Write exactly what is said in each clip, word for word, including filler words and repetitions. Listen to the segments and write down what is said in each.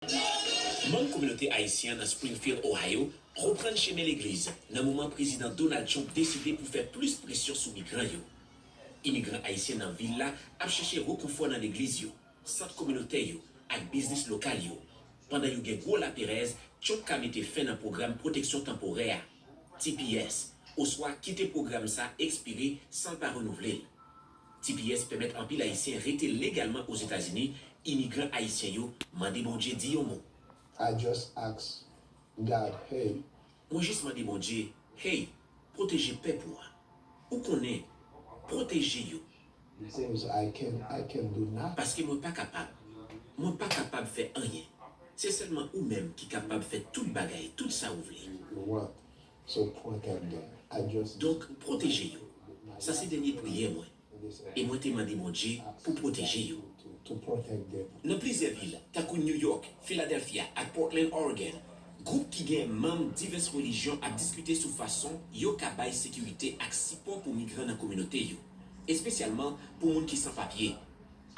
Manm kominote ayisyen an nan Springfield, Ohio, reprann chemen legliz nan moman Prezidan Donald Trump deside pou fè plis presyon sou migran yo. Imigran ayisyen nan vil la ap chèche rekonfò nan legliz yo, sant kominotè yo, ak biznis lokal yo. Pandan yo gen gwo laperèz, Trump ka mete fen nan pwogram pwoteksyon tanporè a, T P S, oswa kite pwogram sa ekspire san l pa renouvle l. T P S pèmèt anpil Ayisyen rete legalman Ozetazini. Imigran ayisyen yo mande Bondye di yon mo. I just ask God, hey. Mwen jis mande Bondye, hey, pwoteje pèp ou a. Ou konnen, pwoteje yo. Things I can, I can do nothing. Paske mwen pa kapab. Mwen pa kapab fè anyen. Se sèlman ou menm ki kapab fè tout bagay, tout sa ou vle. You want. So protect them. I just Donk, pwoteje yo. Sa se dènye priyè mwen. E mwen te mande Bondye pou pwoteje yo. To protect them. Nan plizyè vil, tankou New York, Philadelphia ak Portland, Oregon, gwoup ki gen manm divès relijyon ap diskite sou fason yo ka bay sekirite ak sipò pou migran nan kominote yo, espesyalman pou moun ki san papye.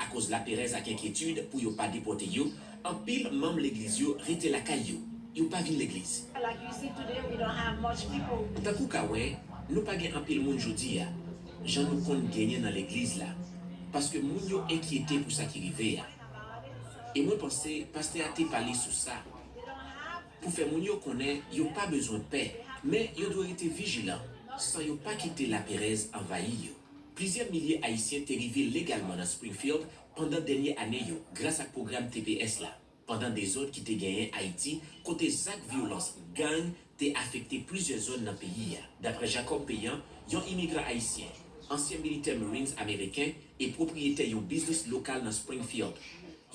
Akoz laperèz ak enkyetid pou yo pa depòte yo, anpil manm legliz yo rete lakay yo. Yo pa vin legliz. Like you see today, we don't have much people. Tankou w ka wè, nou pa gen anpil moun jodi a, jan nou konn genyen nan legliz la, paske moun yo enkyete pou sa ki rive a. E mwen panse pastè a te pale sou sa, pou fè moun yo konnen yo pa bezwen pè, men yo dwe rete vijilan, san yo pa kite laperèz anvayi yo. Plizyè milye Ayisyen te rive legalman nan Springfield pandan dènye ane yo gras ak pwogram T P S la, pandan dezòd ki te genyen Ayiti, kote zak vyolans gang te afekte plizyè zòn nan peyi a. Dapre Jacob Payan, yon imigran ayisyen, ansyen militè Marines ameriken e pwopriyetè yon biznis lokal nan Springfield,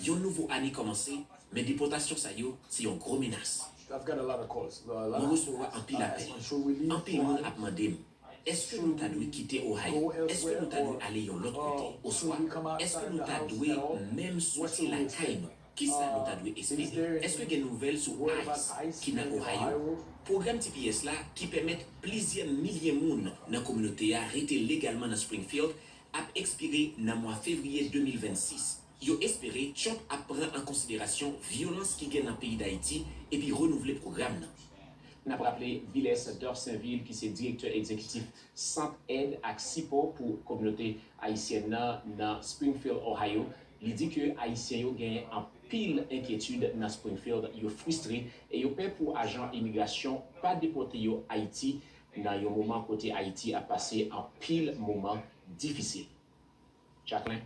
yon nouvo ane kòmanse, men depòtasyon sa yo se yon gwo menas. I've got a lot of calls. Mwen resevwa anpil apèl. Anpil moun ap mande m, èske nou ta dwe kite Ohio? Èske nou ta dwe ale yon lòt kote? Oswa, èske nou ta dwe menm soti lakay nou? Kisa nou ta dwe espere? Èske gen nouvèl sou ICE ki nan Ohio? Pwogram T P S la, ki pèmèt plizyè milye moun nan kominote a rete legalman nan Springfield, ap ekspire nan mwa fevriye de mil vennsis. Yo espere Trump ap pran an konsiderasyon vyolans ki gen nan peyi Dayiti epi renouvle pwogram nan. N ap raple, Viles Dorsainville, ki se direktè egzekitif Sant Èd ak Sipò pou Kominote Ayisyèn nan, nan Springfield, Ohio, li di ke Ayisyen yo genyen anpil enkyetid nan Springfield, yo fristre e yo pè pou ajan imigrasyon pa depòte yo Ayiti nan yon moman kote Ayiti ap pase anpil moman difisil. Jacqueline.